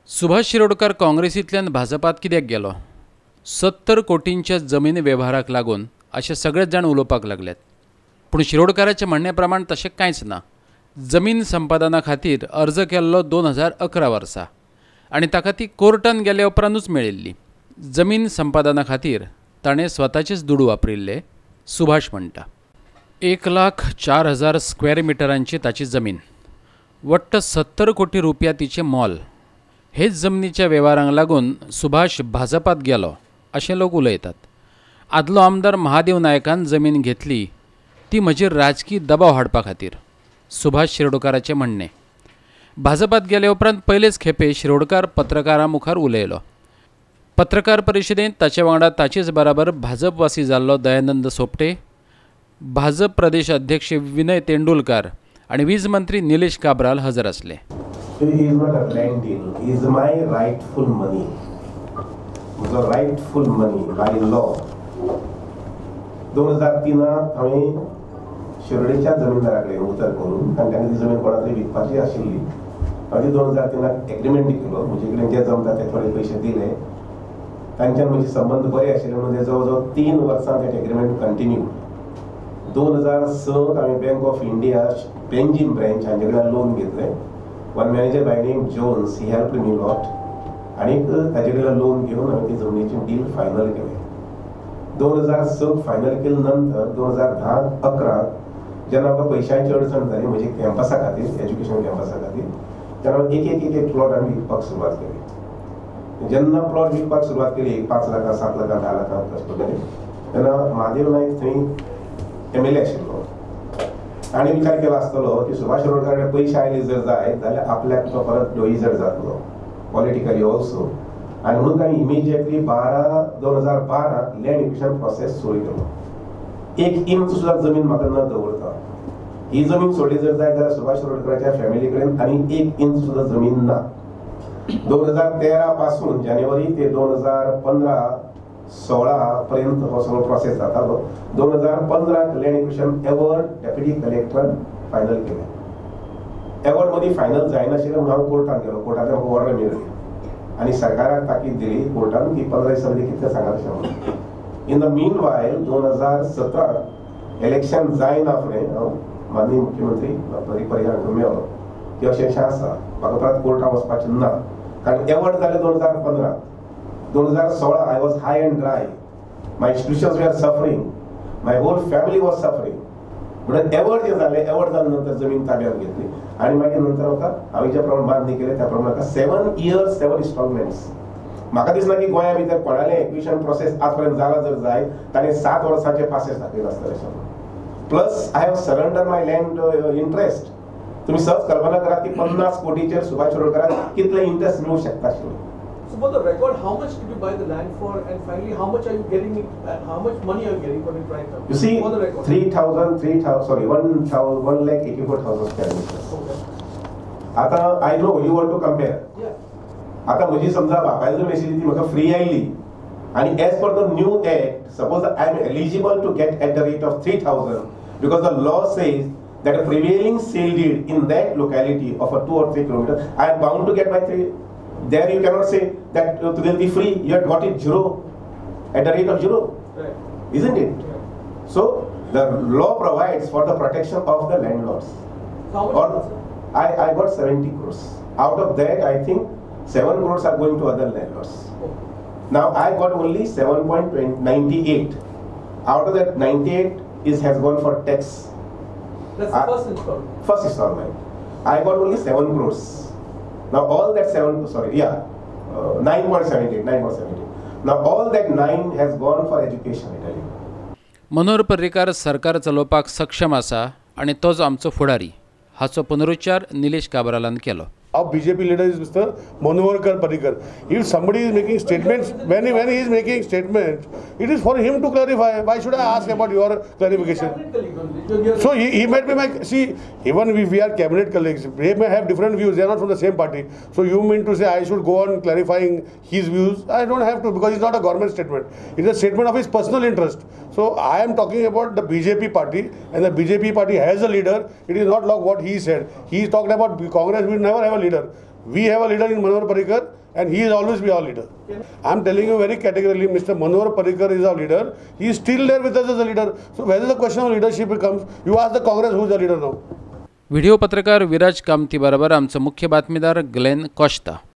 सुभाष शिरोडकर काँग्रेसींतल्यान भाजपात कित्याक गेलो? 70 कोटींच्या जमीन वेव्हाराक लागून अशें सगळेच जाण उलोवपाक लागल्यात. पूण शिरोडकाराच्या म्हणण्या प्रमाण तशें कांयच ना. जमीन संपादना खातीर अर्ज केल्लो 2011 वर्सा आनी ताका ती कोर्टान गेल्या उपरांतूच मेळिल्ली. जमीन संपादना खातीर ताणें स्वताचेच दुडू वापरिल्ले सुभाष म्हणटा. 1,04,000 स्क्वेअर मिटरांची ताची जमीन, वट्ट 70 कोटी रुपया तिचें मोल. हेच जमनीच्या वेव्हारांक लागून सुभाष भाजपात गेलो अशें लोक उलयतात. आदलो आमदार महादेव नायकान जमीन घेतली ती म्हजेर राजकी दबाव हाडपा खातीर, सुभाष शिरोडकाराचें म्हणणें. भाजपात गेले उपरांत पयलेच खेपे शिरोडकार पत्रकारां मुखार उलयलो. पत्रकार परिशदेंत ताचे वांगडा ताचेच बराबर भाजपवासी जाल्लो दयानंद सोपटे, भाजप प्रदेश अध्यक्ष विनय तेंडुलकार आनी वीज मंत्री निलेश काब्राल हजर आसले. It is not a land deal, it is my rightful money. म्हजो rightful money by law. 2003 हांवें शिरोडेच्या जमीनदारा कडेन उतर करून, कारण तांकां ती जमीन कोणा तरी विकपाची आशिल्ली, हांवें 2003 एग्रीमेंट केलो. म्हजे कडेन जे जमता ते थोडे पयशे दिले. तांच्यान म्हजे संबंद बरे आशिल्ले म्हणून ते जवळ जवळ 3 वर्सां that agreement continue. 2006 हांवें bank of India Panjim branch हांचे कडल्यान लोन घेतलें. One manager by name Jones, he help me lot. आनीक ताजे कडल्यान लोन घेवन हांवें ती जमनीची डील फायनल केलें. 2006 फायनल केले नंतर 2010-11 जेन्ना म्हाका पयशांची अडचण जाली म्हजे कॅम्पसा खातीर, एज्युकेशन कॅम्पसा खातीर, तेन्ना एक एक एक एक प्लॉट आमी विकपाक सुरवात केली. जेन्ना प्लॉट विकपाक सुरवात केली 5 लाखां, 7 लाखां, 10 लाखां कशें पद्दतीन, तेन्ना महादेव नायक थंय एम एल ए आशिल्लो. ताणें विचार केला आसतलो की सुभाष शिरोडकार कडेन पयशे आयले जर जायत जाल्यार आपल्याक तो परत डोईजर जातलो पॉलिटिकली ऑल्सो. आनी म्हणून ताणें इमिजिएटली 2012 लँड एक्विशन प्रोसेस सुरू केलो. 1 इंच सुद्दां जमीन म्हाका न दवरता ही जमीन सोडली जर जायत जाल्यार सुभाष शिरोडकराच्या फॅमिली कडेन आनी 1 इंच सुद्दां जमीन ना. 2013 पासून जानेवारी ते 2015-16 पर्यंत हो सगळो प्रोसेस जातालो. 2015 लँड एक्विशन एवॉर्ड डेप्युटी कलेक्टरान फायनल केलें. एवॉर्ड मदीं फायनल जायनाशिल्लें म्हणून हांव कोर्टान गेलो. कोर्टांतल्यान म्हाका ऑर्डर मेळ्ळी आनी सरकाराक ताकीद दिली कोर्टान की 15 दिसां मदीं कितलें सांगात अशें म्हणून. इन the mean वायल 2017 इलेक्शन जायना फुडें हांव माननीय मुख्यमंत्री पर्रीकर हांकां मेळ्ळो की अशें अशें आसा, म्हाका परत कोर्टान वचपाचें ना, कारण एवॉर्ड जालें 2015. 2016 I was high and dry. My institutions were suffering. My whole family was suffering. म्हणून एवॉर्ड जे जालें, एवॉर्ड जाल्या नंतर जमीन ताब्यात घेतली आनी मागीर नंतर म्हाका हांवें ज्या प्रमाण बांदणी केलें त्या प्रमाण म्हाका 7 years 7 instalments. म्हाका दिसना की गोंया भितर कोणालें एक्विशन प्रोसेस आज पर्यंत जाला जर जायत ताणें 7 वर्सांचे पासेस दाखयले आसतले अशें. Plus I have surrender my land interest. तुमी सहज कल्पना करात की 50 कोटीचेर सुभाष शिरोडकराक कितले इंट्रस्ट मेळूंक शकता आशिल्ले. So for the record, how much did you buy the land for, and finally, how much are you getting? How much money are you getting for it right now? You see, for the record, 1,84,000 square meters. Okay. आता I know you want to compare. Yeah. आता म्हजी समजा बापायली जमीन आशिल्ली ती म्हाका free आयली, आनी as per the new act, suppose I am eligible to get at the rate of 3,000 because the law says that a prevailing sale deed in that locality of a 2 or 3 kilometers, I am bound to get by 3. There you cannot say that it will be free. You have got it 0 at the rate of 0, right? Isn't it? Yeah. So the law provides for the protection of the landlords. So how much? Or I got 70 crores. Out of that, I think 7 crores are going to other landlords. Oh. Now I got only 7.98. Out of that 98 has gone for tax. That's the first installment. First installment. I got only 7 crores. Now all that 9.78, 9.78. Now all that 9 has gone for education, I tell you. Manohar Parrikar सरकार चलोवपाक सक्षम आसा आनी तोच आमचो फुडारी हाचो पुनरुच्चार निलेश काब्रालान केलो. Our BJP leader is Mr. Manohar Parrikar. If somebody is making statements, when he is making statements, it is for him to clarify. Why should I ask about your clarification? So he might be my, see, even if we are cabinet colleagues, they may have different views. They are not from the same party. So you mean to say I should go on clarifying his views? I don't have to, because it's not a government statement. It's a statement of his personal interest. So I am talking about the BJP party, and the BJP party has a leader. It is not like what he said. He talked about Congress will never have a leader. We have a leader in Manohar Parrikar and he is always be our leader. I am telling you very categorically, Mr. Manohar Parrikar is our leader. He is still there with us as a leader. So whether the question of leadership comes, you ask the Congress who is the leader now. Video पत्रकार विराज कामती बरोबर आमचं मुख्य बातमीदार Glenn Costa.